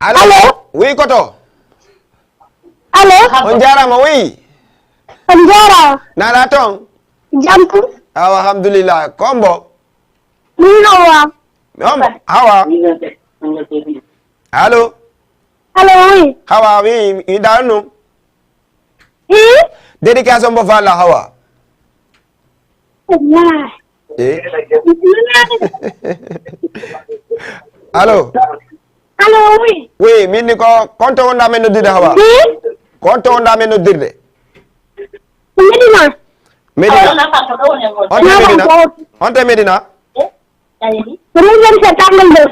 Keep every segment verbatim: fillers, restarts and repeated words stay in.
Allo? Allo? Oui, koto? Allo? On jaaraama, oui. On jaaraama. Nala toon? Jam tan. Awa, alhamdulillah. Kombo? Min Hawa. Kombo? Hawa? Allo? Allo, oui. Hawa, oui, mi ɗaanu. Ii? Dédicace on mbo falla, Hawa. Wallahi. Eh? Allo? Allo, oui. Oui, min ni ko, konto wonɗa men noddirde, Hawa? Ii? Konto wonɗa men noddirde? Medina. Medina. On te Medina? On te Medina? Rue vingt-sept angle deux.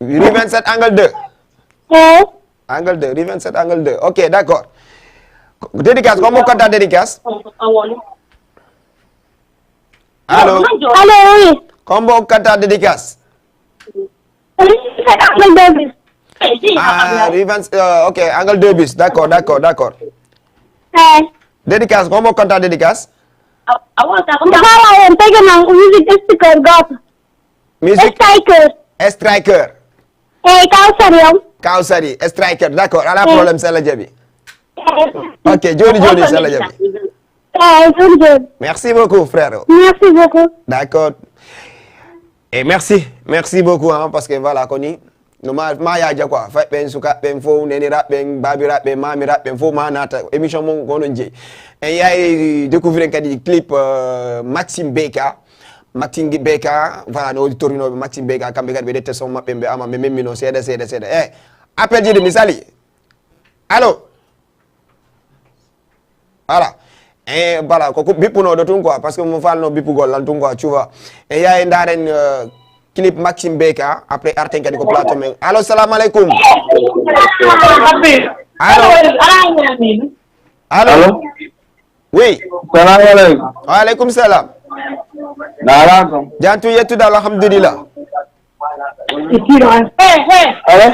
Rue vingt-sept angle deux. Eh. Angle deux, rue vingt-sept angle deux. Ok, d'accord. Dédicace, ko mbo okkata dédicace? Allo? Allo, oui. Ko mbo okkata dédicace? Rue vingt-sept angle deux bis. Ah, rue vingt, euh, ok, angle deux bis. D'accord, d'accord, d'accord. Eh. Dédicace, ko mbo okkata dédicace? Ko fala en, tege nan musique sticker goto. Musique? Striker. Striker. Eyyi, Kawsari on. Kawsari, Striker, d'accord. Ala problème, so Allah jaɓi. Ok, jooni jooni, so Allah jaɓi. Eyyi, jooni jooni. Merci beaucoup, frère. Merci beaucoup. D'accord. Et merci, merci beaucoup, hein, parce que voilà, ko ni, no ma, ma yaaja quoi. Fayi ɓen, sukaaɓe ɓen fof, neniraaɓe ɓen, baabiraaɓe ɓen, maamiraaɓe ɓen fof, ma naata émission mon, ko onon jeyi. En yahi découvrir kadi clip, euh, Maxime B K. Maxime B K, voilà, no woodi torinoɓe Maxime B K, kamɓe kadi ɓe ƴetta son maɓɓe, ɓe ama, ɓe memmino seeɗa, seeɗa, seeɗa. Eh, appel ji ɗi mi sali. Allo? Voilà. Eh, voilà, ko, ko bippunoɗo tun quoi, parce que mo falno bippugol lan tun quoi, tu vois. E yahi ndaren, euh, clip Maxime B K, après arten kadi ko plateau men. Allo, salamu aleykum. Allo? Allo? Allo? Oui. Salamu aleykum. Wa aleykum salam. Nala toon? Jam tun, yettude Allah, alhamdulillah. Allo?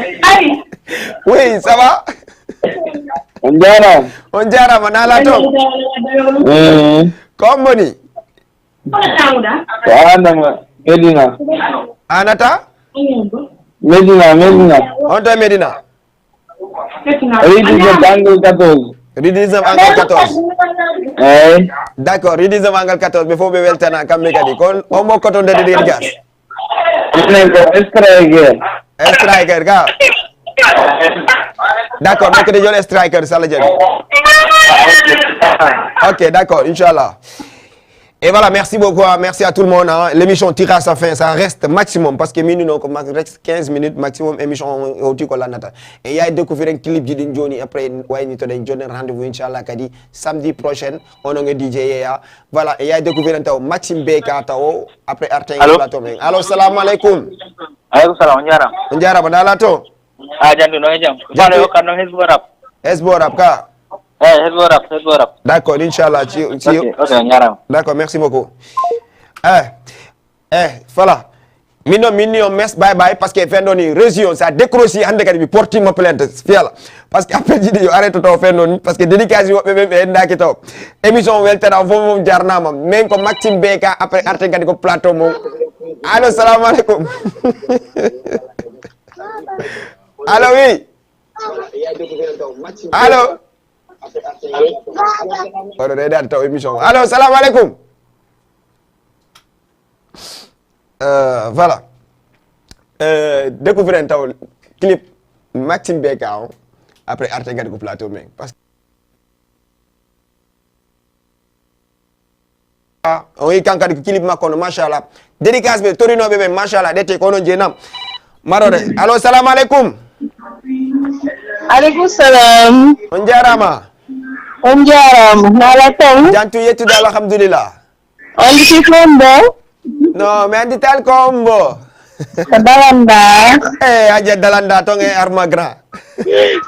Oui, ça va? On jaaraama. On jaaraama, nala toon? Eh. Ko on woni? Ko Adama Medina. Anata? Medina, Medina. On to e Medina? Rue dix-neuf angle quatorze. Rue dix-neuf angle quatorze. Eyi. D'accord, rue dix-neuf angle quatorze, ɓe fof ɓe weltana kamɓe kadi. Ko on mo kotondirɗen gas? Minen ko Striker. Striker ka? D'accord, ɓe kadi jol Striker, so Allah jaɓi. Ok, d'accord, inchallah. Et voilà, merci beaucoup, hein. Merci à tout le monde, hein. L'émission tire à sa fin, ça reste maximum, parce que minuit, non, comme reste quinze minutes maximum, émission, on, on tire la nata. Et il y a découvert un clip de Johnny, après, ouais, nous avons donné rendez-vous, inchallah, kadi, samedi prochain, on a un D J, yeah. Voilà, et il y a découvert un tao, Maxime B K, tao, après, Artin, allô? Plateau, mais. Allô, salam alaikum. Aleykum salam, on jaaraama. On jaaraama, nala to? A, jam tun, no e jam. Jam tun. Fano yo kan no Hezbo Rap. Hezbo Rap ka? Eh, Hezbo Rap, Hezbo Rap. D'accord, inchallah, ci, ci. Ok, ok, on jaaraama. D'accord, merci beaucoup. Eh, eh, voilà. Min noon, min ni on mes bye bye, parce que fen ɗo ni région, ça décroche hannde kadi mi porti mo plainte, fiyala. Parce que appel ji ɗi yo arrête to fen ɗo ni, parce que dédicace woɓɓe ɓe, ɓe endaaki to. Émission o weltana, on fof mum jarnama. Min ko Maxime B K, après arten kadi ko plateau mum. Allô, salam aleykum. Allô, oui. Allô. Oɗo reedaade taw émission o. Allô, salam aleykum. Euh, voilà. Euh, découvrir en taw clip Maxime B K on. Après, arten kadi ko plateau men. Parce que on yi kan kadi ko clip makko no, machallah. Dédicace ɓe torinoɓe ɓe, machallah, ɗete ko onon jeenam. Marore. Allô, salam aleykum. Aleykum salam. On jaaraama. On jaaraama. Nala toon? Jam tun, yettude Allah, alhamdulillah. On di Kombo? No, mi andi tal Kombo. Ko Dalanda. Eh, Hajja Dalanda toon e Arma Grand.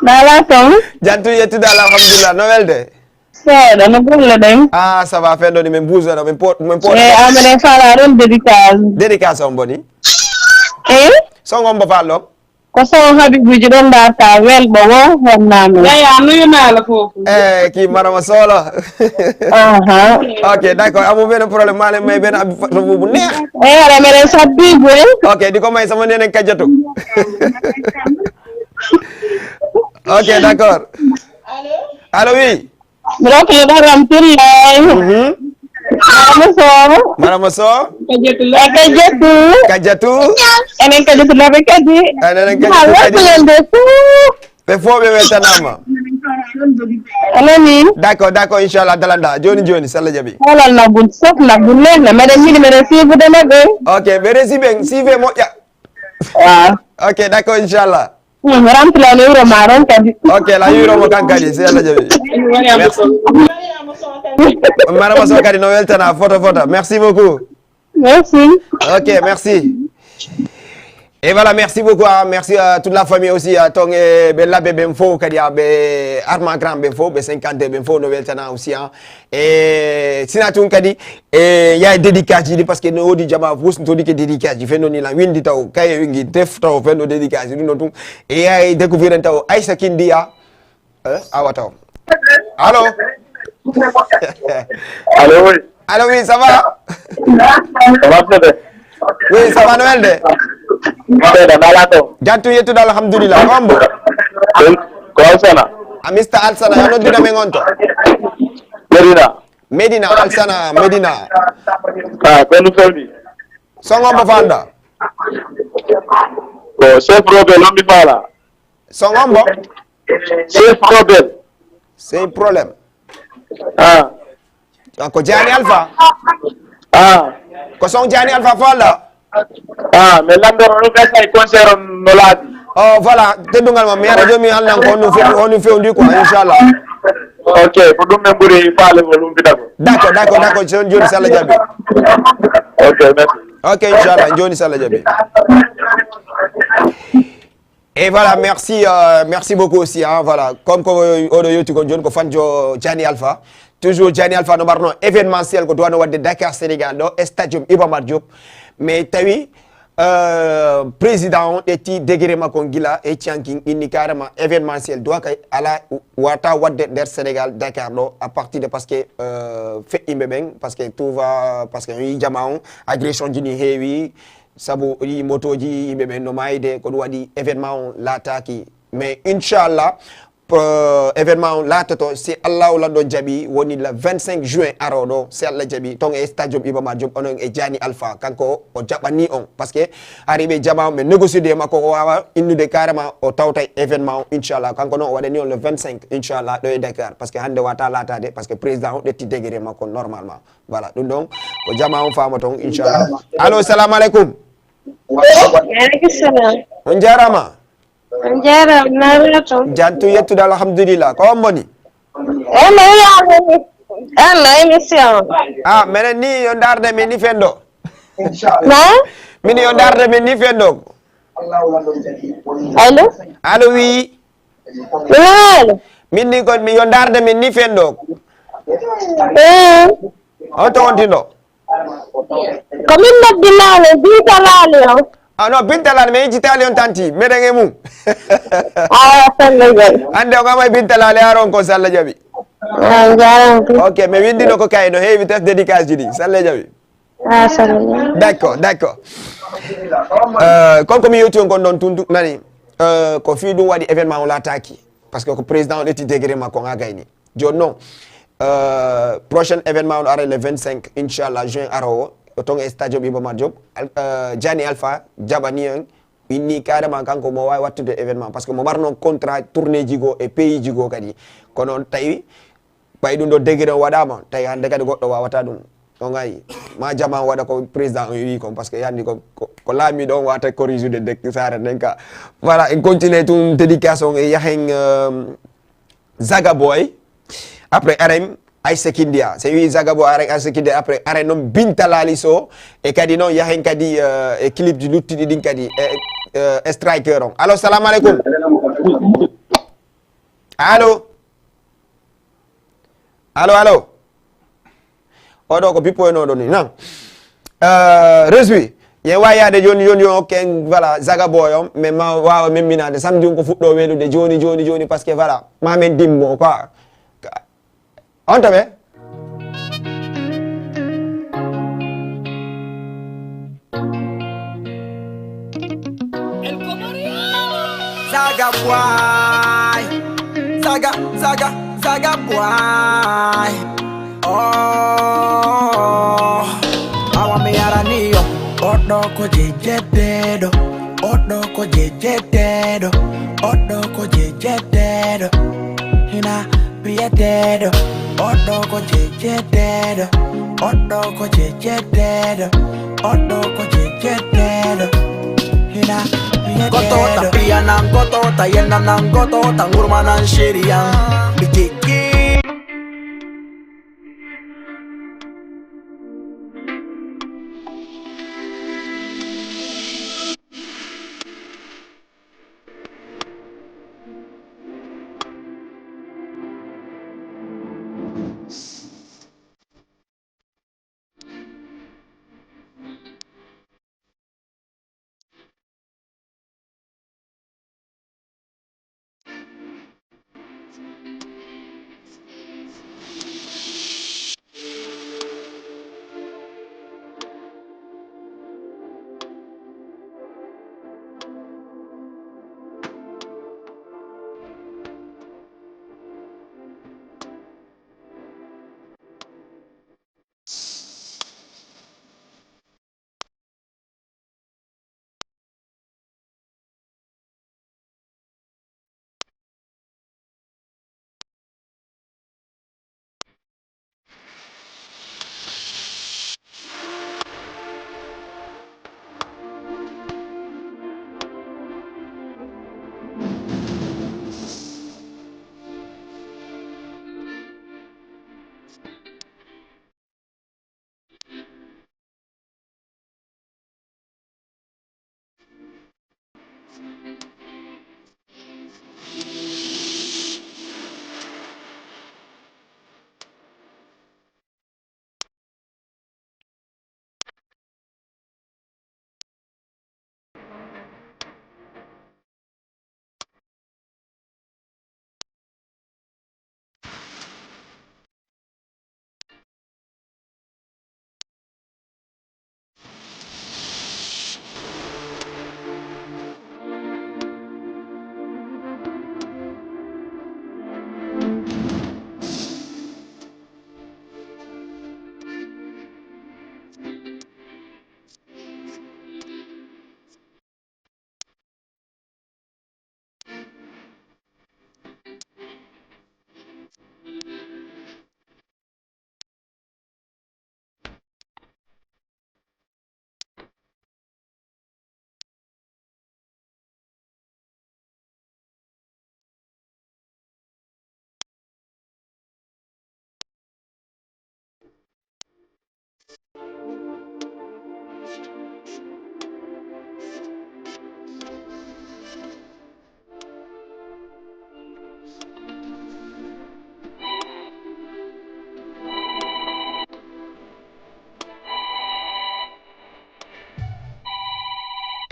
Nala toon? Jam tun, yettude Allah, alhamdulillah. No welde? Seeɗa, no golle ɗen? Ah, ça va, fen ɗo ni min buusono, min po-, min po-. Eh, amen e fala ɗon dédicace. Dédicace on boni? Eh? Son on bo fal ɗon? Ko son Habibuji ɗon darta welɗo wo honnama. Yaya, nuyu naa la foofu. Eh, ki Marama Solo. Aha. Ok, d'accord. Amu benn problème, maa leen may benn abi fa-, bu neex. Eh, ala meren sabbi gwe. Ok, di ko may sama nenen kajatu. Ok, d'accord. Allô, oui. Mbiɗo ko ɗo Ramtullahi. Mhm. Marama Sow. Marama Sow. E Kajatu. Kajatu. Enen Kajatu laɓe kadi. Enen Kajatu kadi. Ɓe fof ɓe weltanaama. Alami. D'accord, d'accord, inchallah, dalanda. Joni, joni, so Allah jaɓi. Holal naggul, sof naggul, nehna. Meɗen yiɗi, meɗen siibude maɓɓe. Ok, ɓe resi ɓen, siive moƴƴa. Ah. Ok, d'accord, inchallah. Hmm, mi ramtila no wuro ma ɗon kadi. Ok, la yuro mo kan kadi, si Allah jaɓi. Merci. Marama Sow kadi no weltana, foto, foto. Merci beaucoup. Merci. Ok, merci. Et voilà, merci beaucoup, hein. Merci à toute la famille aussi, hein. Ton, eh, ɓe labbe ɓen fof kadi, hein, ɓe Arma Grand ɓen fof, ɓe cinquante ɓen fof no weltana aussi, hein. E sina tun kadi, e yaay dédicace ɗi, parce que no woodi jama wusnotodike dédicace ɗi, fenno ni la windi taw, kaye wingi def taw, fenno dédicace ɗum ɗon tun. E yaay découvrir en taw, Aïssa Kindiya, eh, awa taw. Allô? Allô, oui. Allô, oui, ça va? Ça va, très bien. Oui, ça va, Noël de? Seeɗa, nala to. Jattu yettude, alhamdulillah. Ko hombo? Ko Alsana. A Mister Alsana, yo noddude men on to? Medina. Medina, Alsana, Medina. Ah, ko no fewni? Son hombo fanda? Ko chef Robel, hombi fala. Son hombo? Chef Robel. C'est un problème. Ah. Ah, ko Jani Alpha? Ah. Ko son Jani Alpha fala? Ah, mais landoro no gasa e concert on no laabi. Oh, voilà, teddungal ma, mi ara jomi halnan ko honno fe-, honno fewndi quoi, inchallah. Ok, ko ɗum min ɓuri faale ko lumpitagol. D'accord, d'accord, d'accord, joni, joni, so Allah jaɓi. Ok, merci. Ok, inchallah, joni, so Allah jaɓi. Et voilà, merci, euh, merci beaucoup aussi, hein, voilà. Comme, comme, euh, oɗo yewti kon joni ko fanjo Jani Alpha. Toujours Jani Alpha no mbarno événementiel ko duwano wadde Dakar Sénégal ɗo, e stadium Iba Mar Diop. Mais tawi, euh, président on ƴetti degré makko gila e cankin inni carrément événementiel duwa kay ala wata wadde nder Sénégal, Dakar ɗo, à partir de, parce que, euh, feƴƴimɓe ɓen, parce que tout va, parce que yi jama on, agression ji ni heewi, sabu o yii motoji, yimɓe ɓen no maayde, ko ɗum waɗi événement on laataaki. Mais inchallah, po-, événement on laatoto, si Allahu lanɗo jaɓi, woni le vingt-cinq juin arooɗo, si Allah jaɓi, ton e stadium Iba Mar Diop, onon e Jani Alpha, kanko o jaɓani on. Parce que hari ɓe jama on, ɓe négocier e makko, o waawa innude carrément, o tawtay événement on, inchallah. Kanko noon, o waɗani on le vingt-cinq, inchallah, ɗo e Dakar. Parce que hannde wata laataade, parce que président o ƴetti degré makko normalement. Voilà, ɗum ɗon ko jama on faama toon, inchallah. Allo, salamu aleykum. Aleykum salam. On jarama. On jarama, na wuro toon? Jantu yettude, alhamdulillah. Ko on moni? Eh, mi yiyaama ni. An no émission. Ah, menen ni yo ndaarde min ni fenndo. Na? Min yo ndaarde min ni fenndo. Allo? Allo, wi. Allo? Min ni ko mi yo ndaarde min ni fenndo. Eh. On to wonti ɗo? Ko min noddinaale, Binta Laali on. Ah, non, Binta Laali, mi yejjitaali on tanti, meɗen e mum. Awa, salla jaɓi. Hannde on ama e Binta Laali, aron ko salla jaɓi. Ah, jaaraama. Ok, mi winndino ko kay no heewi test dédicace ji ɗi, salla jaɓi. Ah, salla jaɓi. D'accord, d'accord. Euh, kon ko mi yewti on kon ɗon tundu, nani? Euh, ko fii ɗum waɗi événement o laataaki. Parce que ko président o ƴetti degré makko, haa gayni. Jooni noon, euh, prochain événement on ara le vingt-cinq, inchallah, juin aroowo, o ton e stadium Iba Mar Diop. Al-, euh, Jani Alpha jaɓani en, inni carrément kanko mo waawi wattude événement, parce que mo marno contrat tournée ji goo e pays ji goo kadi. Kono tawi ɓay ɗum ɗo degré on waɗaama, tawi hannde kadi goɗɗo waawata ɗum. On ayi, ma jama on waɗa ko président on wi kon, parce que yandi ko, ko, ko laamiɗo on wata corrige de, de saare nden ka. Voilà, en continue tun dédicace on e yahen, euh, Zaga Boy. Après, aren Aïssa Kindia. So wi Zaga Boy, aren Aïssa Kindia. Après, aren noon Binta Laali Sow. E kadi noon yahen kadi, euh, e clip ji luttuɗi ɗin kadi. E, euh, e striker on. Allo, salamu aleykum. Allo. Allo, allo. Oɗo ko bippoynooɗo ni, non? Euh, Resui, yen wawi yaade jooni, jooni, jooni, ok, voilà, Zaga Boy on, mais ma waawa memminaade samedi on ko fuɗɗo welude jooni, jooni, jooni, parce que voilà, ma men dimmo, quoi. On to ɓe? Saga boy, saga, saga, saga boy. Oh, awa mi arani yo. Oɗo ko jejeteɗo, oɗo ko jejeteɗo, oɗo ko jejeteɗo. Hina biyeteɗo, oɗo ko jejeteɗo, oɗo ko jejeteɗo, oɗo ko jejeteɗo. Hina biyeteɗo. Gotota piyanan gotota yennanan gotota ngurmanan shiriyan. Bitiki.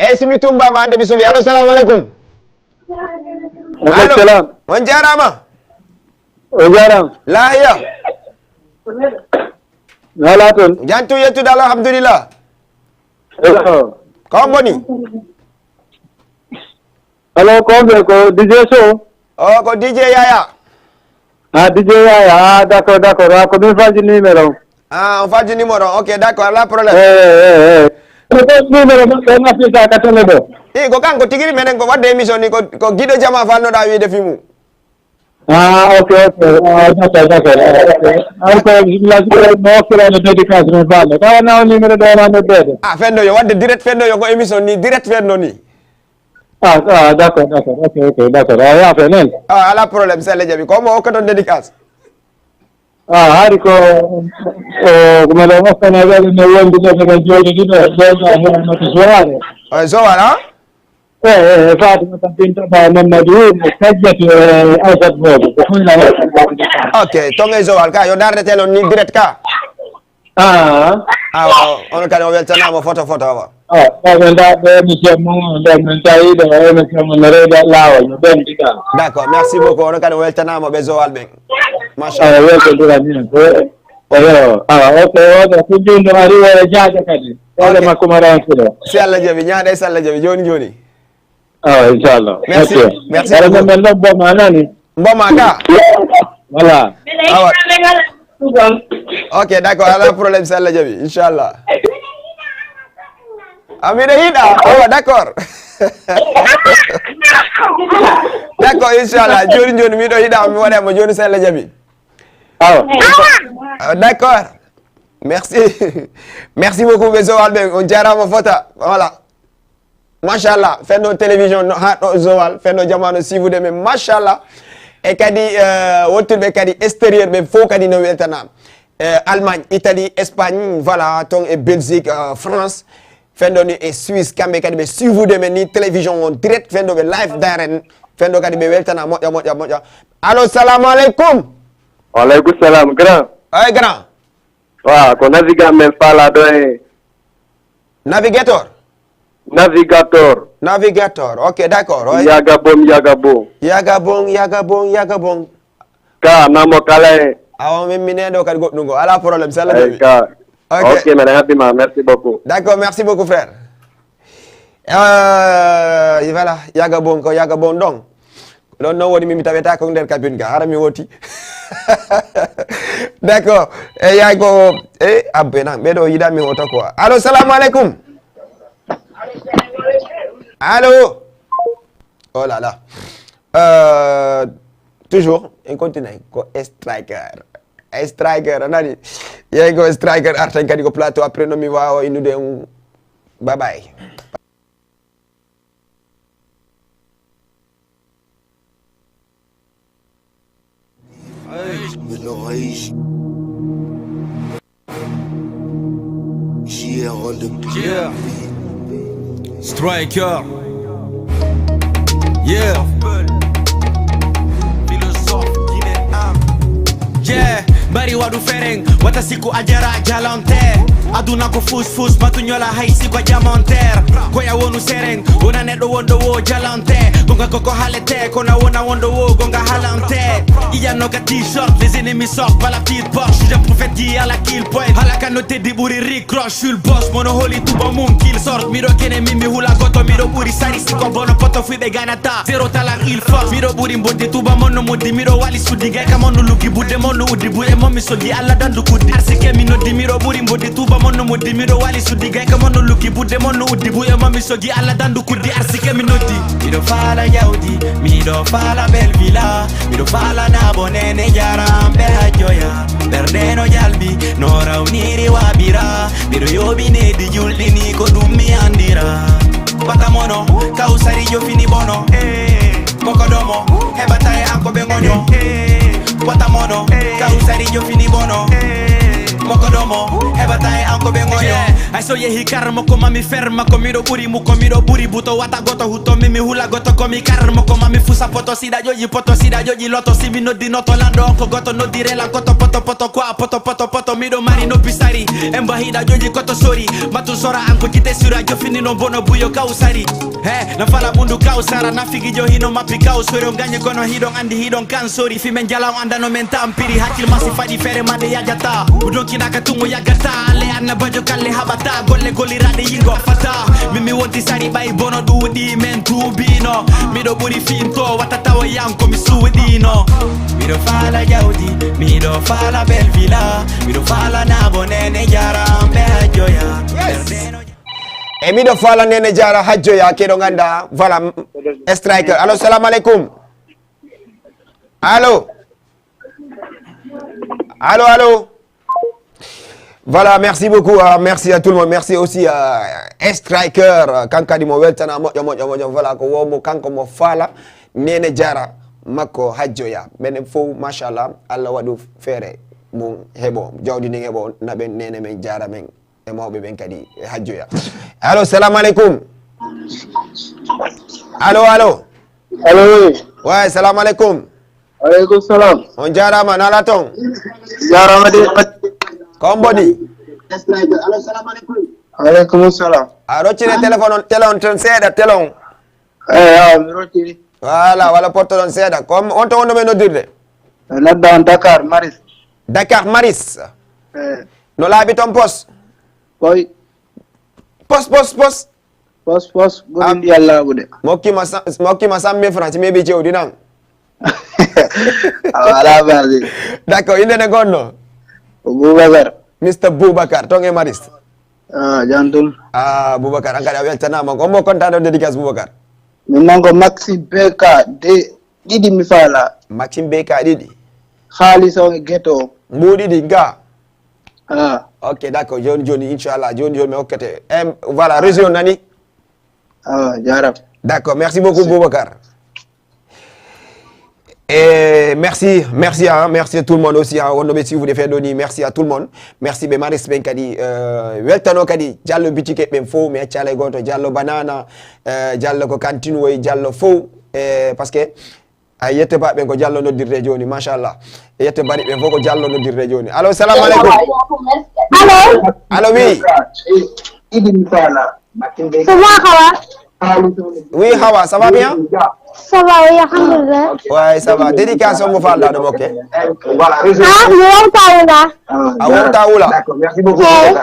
Eyyi, si mi tumbama, hande mi suufi. Allo, salamu aleykum. Allo. Allo, salam. On jarama. On jarama. Lahiya. Wala toon. Jantu yettude Allah, alhamdulillah. Allo. Ko on woni? Allo, ko on ɓe ko D J Sow? O ko D J Yaya. Ah, D J Yaya. Ah, d'accord, d'accord. Ah, ko min falji numéro on. Ah, on falji numéro on. Ok, d'accord, alaa problème. Eh, eh, eh. Ko ɗon numéro maɓɓe on affilta ka télé ɗo. I, ko kanko tigi ri menen ko wadde émission ni ko, ko Giɗo Jama falnoɗa wiide fi mum. Ah, ok, ok. Ah, d'accord, d'accord. Ah, ok. An ko la mo hokkirano dédicace men balle. Tawa na on numéro ɗo wona noddeede. Ah, fenno yo wadde direct fenno yo ko émission ni direct fenno ni. Ah, ah, d'accord, d'accord. Ok, ok, d'accord. Ah, ya fe nen. Ah, ala problème, si Allah jaɓi. Ko mo hokkaton dédicace. Ah, hari ko, o, ko meɗen moftana ɓeɗe no wondi ɗo, meɗen jooɗi ɗiɗo, ɗo, ɗo, ɗo, no to Soware. Ah, Soware, ah? Eh, eh, eh, Fatimata Binta Ba Mamadou, mo Kajjat, eh, Aysat Bobo. Ko fof la. Ok, ton e Soware ka, yo darde télé on ni direct ka. Ah. Awa, o-, ono kadi o weltanama photo photo awa. Ah, ɓe nda ɓe émission mo, ɓe min tawi ɗo émission mo no rewde laawol, no ɓen diga. D'accord, merci beaucoup. Ono kadi o weltanama ɓe Joal ɓen. Machallah. Ah, weltondira ni ko. Eyo, ah, ok, ok. Ko jundo ari wala jaaja kadi. Wala Ok. makko maran ko. Si Allah jaɓi, ñaaɗe si Allah jaɓi, joni joni. Ah, inchallah. Merci. Ok. Merci. Ala beaucoup. Men ɗon boma nani. Boma ka. Voilà. Awa. Ok, d'accord, ala problème, si Allah jaɓi, inchallah. A miɗo yiɗa. Awa, d'accord. D'accord, inchallah. Joni joni miɗo yiɗa, mi waɗa mo joni, si Allah jaɓi. Awa. Ah, d'accord. Merci. Merci beaucoup, ɓe Joal ɓe, on jarama fota. Voilà. Machallah, fenno télévision no, ha ɗo Joal, fenno jamanu sivude men, machallah. E kadi, euh, wottuɓe kadi extérieur ɓe fof kadi no weltanama. Euh, Allemagne, Italie, Espagne, voilà, ton e Belgique, euh, France. Fenno ni e Suisse, kamɓe kadi ɓe suivude men ni télévision on direct, fenno ɓe live direct, fenno kadi ɓe weltana moƴƴa, moƴƴa, moƴƴa. Allo, salamu aleykum. Wa aleykum salam, grand. Ay, grand. Wa, ko navigant men fala ɗo e. Navigator? Navigator. Navigator, ok, d'accord, ouais. Yaga bom, yaga bom. Yaga bom, yaga bom, yaga bom. Ka, namo kala e. Awa, min, min ɗo kadi goɗɗum go. Ala problème, si Allah jaɓi. Ka. Ok. Ok, meɗen haɓɓi ma, merci beaucoup. D'accord, merci beaucoup, frère. Euh, voilà, yaga bom ko yaga bom ɗon. Ɗon noon woni min mi taweta ko nder cabine ga, hara mi woti. D'accord. E yaay ko, e abbe nan, ɓeɗo yiɗa mi wota quoi. Allo, salamu aleykum. Allo. Oh là là. Euh, toujours, en continue ko striker. Striker, a nani? Yaay ko striker arten kadi ko plateau, après no mi wawa innude en. Bye bye. J R on the beat. Yeah. Striker. Yeah. Philosophe guinéen. Yeah. Mbari waɗu fereng, wata sikku a jara jalante. Aduna ko fus fus, matu ñola hay si ko jamonter. Koya wonu sereng, wona neɗɗo wonɗo wo jalante. Gonga koko halete, kono wona wonɗo wo gonga halante. Iyanno ka t-shirt, les ennemis sortent par la petite porte. Je suis un prophète qui a la kill point. Hala ka no teddi ɓuri Rick Ross, je suis le boss. Mono holi tuba mum kill sort. Miɗo kene min mi hula goto, miɗo ɓuri sari si ko bono poto fuiɓe ganata. Zéro talent il force. Miɗo ɓuri mboddi tuba mon no moddi, miɗo wali suddi gay ka mon no luggi budde mon no uddi buye mon mi soggi Allah dandu kuddi. Arsike mi noddi, miɗo ɓuri mboddi tuba mon no moddi, miɗo wali suddi gay ka mon no luggi budde mon no uddi buye mon mi soggi Allah dandu kuddi. Arsike mi noddi. Miɗo fala jawdi, miɗo fala bel villa, miɗo fala nabo nene jara ambe hajjoya. Ɓerɗe no jalbi, no rawniri wabira, miɗo yoɓi nedi julɗini ko ɗum mi andira. Wata mono, kawsari jofini bono. Moko domo, heɓata e an ko ɓe gonyo. Wata mono, kawsari jofini bono. Moko domo, heɓata e an ko ɓe gonyo. Ay so yehi kar moko mami fer mako miɗo ɓuri mu ko miɗo ɓuri buto wata goto huto mi mi hula goto ko mi kar moko mami fusa poto siɗa ƴoƴi poto siɗa ƴoƴi loto si mi noddi noto lanɗo on ko goto noddi rela goto poto poto ko a poto poto poto miɗo mari noppi sari. E mbahiɗa ƴoƴi koto sori. Matu sora an ko kite sura jofini no bono buyo kawsari. He, na fala ɓundu kawsara, na figi jo hino mappi kawsori. On gañi kono hiɗon andi hiɗon kan sori. Fi men jala on andano men tampiri. Hakkil masi faɗi fere made yajata. Udon kinaka tungo yagata. Le annabajo kalle haɓata. Golle goliraɗe yingo fata. Min mi wonti sari ɓay bono ɗuuɗi men tuubino. Miɗo ɓuri finto wata tawa yan ko mi suuɗino. Miɗo fala jawdi, miɗo fala bel villa, miɗo fala nabo nene jara ambe hajjoya. Yes. E miɗo fala nene jara hajjoya keɗo ganda, voilà, m-, striker. Allo, salam alaikum. Allo. Allo, allo. Voilà, merci beaucoup, euh, merci à tout le monde. Merci aussi à Striker, euh, kankadi mo weltana moƴƴo moƴƴo moƴƴo. Voilà, ko womo kanko mo fala nene jara makko hajjoya. Menen fof machallah, Allah waɗu feere mum heɓo jawdi ndin heɓo naɓen nene men jara men e mawɓe ɓen kadi e hajjoya. Allo, salam alaikum. Allo, allo. Allo, oui. Wa salam alaikum. Aleykum salam. On jarama, nala ton. Jarama de. Ko on boni? Aleykum salam. A roccire téléphone on, télé on ton seeɗa, télé on. Eh, awa, mi rocciri. Voilà, wala porto ɗon seeɗa. Ko on, on to wonno men noddirde? Nodda on Dakar, Maris. Dakar, Maris. Eh. No laabi ton pos? Koy. Pos, pos, pos. Pos, pos, ɓuri ndiyallaaɓude. Mokkima sa-, mokkima cent mille francs, si meɓi jewdi nan. A wala baasi. D'accord, inde ne gonno? Boubacar. Mister Boubacar, ton e Mariste. Ah, jantum. Ah, Boubacar, an kadi a weltanama. Ko mo konta ɗo dédicace, Boubacar? Min non ko Maxi B K de ɗiɗi mi fala. Maxi B K ɗiɗi. Xaalis on e geto. Mbo ɗiɗi nga. Ah. Ok, d'accord. Joni, joni, inchallah. Joni, joni, mi hokkete. Em, voilà, région nani? Ah, jarama. D'accord. Merci beaucoup, Boubacar. Et merci, merci, hein, merci à tout le monde aussi, hein, on devait suivre des faits d'Oni. Merci à tout le monde. Merci, ben, Maris, ben, kadi, euh, weltano kadi, Diallo Boutique, ben, fo, mais Tchale Goto, Diallo Banana, euh, Diallo ko cantine, oui, Diallo fo, euh, parce que, a yette ba ɓen ko Diallo noddirde joni, machallah. E yette bari ɓen fof ko Diallo noddirde joni. Allo, salam aleykum. Allo. Allo, oui. Comment ça va? Oui, Hawa, ça va bien? Ça va, oui, alhamdulillah. Ouais, ça va. Dédicace mo falɗa ɗo, ok. Ah, mi wawta wula. A wawta wula? Eh.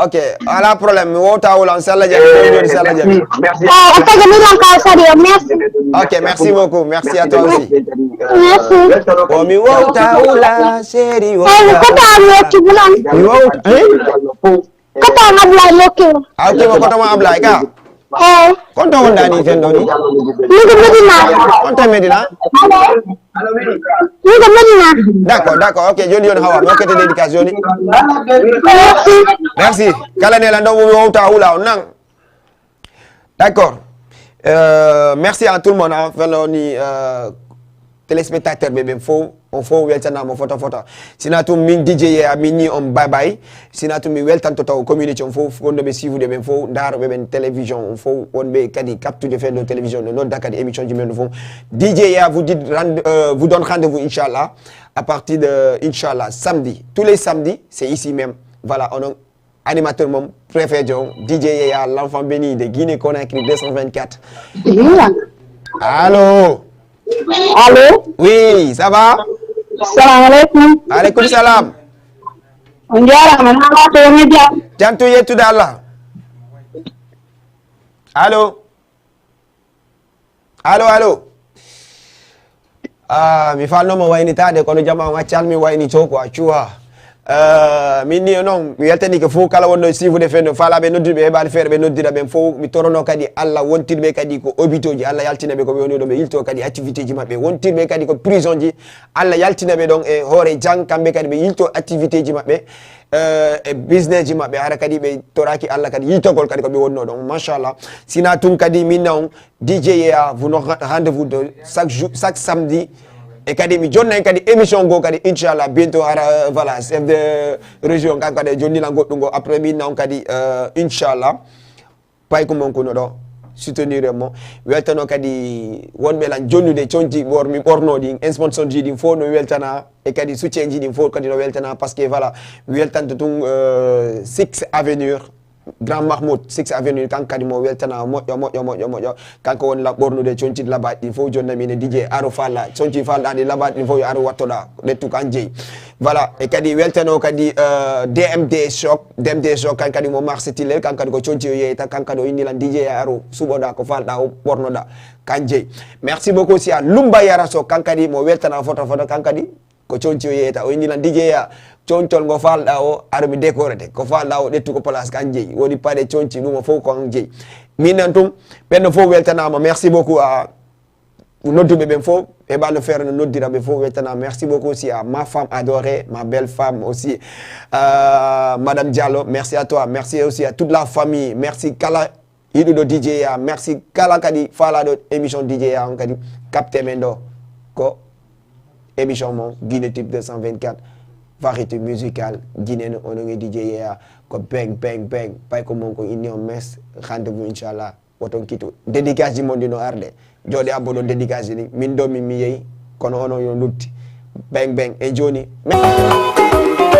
Ok, ala problème. Mi wawta wula on, sella jam. Joni, joni, sella jam. Eh, o taga mi ɗon ka sadi o, merci. Ok, merci beaucoup. Merci à toi aussi. Merci. O mi wawta wula, chéri, eh, wawta. Kota mi wacci bulan. Mi wawta, eh? Kota Ablaye Mokki. Ah, ok, mo kota mo Ablaye ka. Eh. Konto wonda ni ken ɗo ni? Ni ko Medina. Konto Medina? Ni ko Medina. D'accord, d'accord. Ok, joni, joni, Hawa. Mi hokkete dédicace joni. Merci. Merci. Kala ne la ndo mo wawta wula on nan. D'accord. Euh, merci à tout le monde, hein. Feloni, euh, téléspectateur ɓe ɓen fof, on fof weltanama fota fota. Sina tum min D J a min ni on bye bye. Sina tum mi weltanto taw community on fof, wonɓe suivre ɓen fof, ndaroɓe ɓen télévision on fof, wonɓe kadi captude fee ɗo télévision ɗo, nodda kadi émission ji men ɗo fof. D J a vous dit rende-, euh, vous donne rendez-vous, inchallah, à partir de, inchallah, samedi. Tous les samedis, c'est ici même. Voilà, on a animateur mon préféré, John, D J Yaya, l'enfant béni de Guinée Conakry deux cent vingt-quatre. Allô? Allô? Oui, ça va? Salam alaikum. Alaikum salam. On jarama, na wato woni jam? Jam to yettude Allah. Allô? Allo, allo. Ah, mi falnoma waynitaade, kono jama on accan mi wayni to ko a cuwa. Euh, min ni e noon, mi weltanike fof kala wonno e suivre fee ɗo, faalaaɓe nodduɓe, heɓaade feere ɓe noddira ɓen fof. Mi torono kadi Allah wontirɓe kadi ko hôpitaux ji, Allah yaltina ɓe ko ɓe woni ɗo, ɓe yilto kadi activité ji maɓɓe. Wontirɓe kadi ko prison ji, Allah yaltina ɓe ɗon e hoore jam, kamɓe kadi ɓe yilto activité ji maɓɓe, euh, e business ji maɓɓe, hara kadi ɓe toraki Allah kadi yiltogol kadi ko ɓe wonno ɗon. Machallah. Sina tun kadi min na on, D J A, vous nous rendez-vous de chaque jour, chaque samedi. E kadi mi jonna en kadi émission go kadi, inchallah, bientôt hara, euh, voilà, chef de région kanko kadi e jonnila goɗɗum go. Après min na on kadi, euh, inchallah, pay ko mon kuno ɗo soutenir mo. Weltano kadi wonɓe lan jonnude conci ɓor-, mi ɓorno ɗin, sponsor ji ɗin fof no weltana, e kadi soutien ji ɗin fof kadi no weltana, parce que voilà, mi weltanto tun, euh, Six Avenue, Grand Mahmoud, Six Avenue, kanko kadi mo weltana moƴƴo, moƴƴo, moƴƴo, moƴƴo. Kanko woni la ɓornude conci labaɗi ɗin fof, jonna min e D J aro falla, conci falɗaɗi labaɗi ɗin fof yo aro wattoɗa, ɗettu kan jeyi. Voilà, e kadi weltano kadi, euh, D M D Shop, D M D Shop, kan kadi mo marché Tilel, kan kadi ko conci o yeyta, kan kadi o inni lan D J aro suɓoɗa ko falɗa o ɓornoɗa, kan jeyi. Merci beaucoup si a Lumba Yara Sow, kan kadi mo weltana foto foto, kan kadi ko conci o yeyta. O inni lan D J a, concol ngo falɗa o, aro mi décorete. Ko falɗa o, ɗettu ko place, kan jeyi. Woni paɗe conci, ɗum o fof ko an jeyi. Min nan tum, ɓen ɗo fof weltanama. Merci beaucoup à nodduɓe ɓen fof, heɓano feere no noddira ɓe fof weltanama. Merci beaucoup aussi à ma femme adorée, ma belle femme aussi, euh, Madame Diallo. Merci à toi. Merci aussi à toute la famille. Merci kala yiɗuɗo D J A, merci kala kadi faalaɗo émission D J A on kadi capte men ɗo ko émission mon Guinée Tube deux cent vingt-quatre, variété musicale guinéenne, onon e D J A ko beng, beng, beng. Pay ko mon ko inni on mes, rendez-vous inchallah, woton kitu. Dédicace ji mon ɗi no arde. Jooɗe abbo ɗon dédicace ji ɗi. Min ɗo min mi yehi, kono onon yo lutti. Beng, beng. E joni,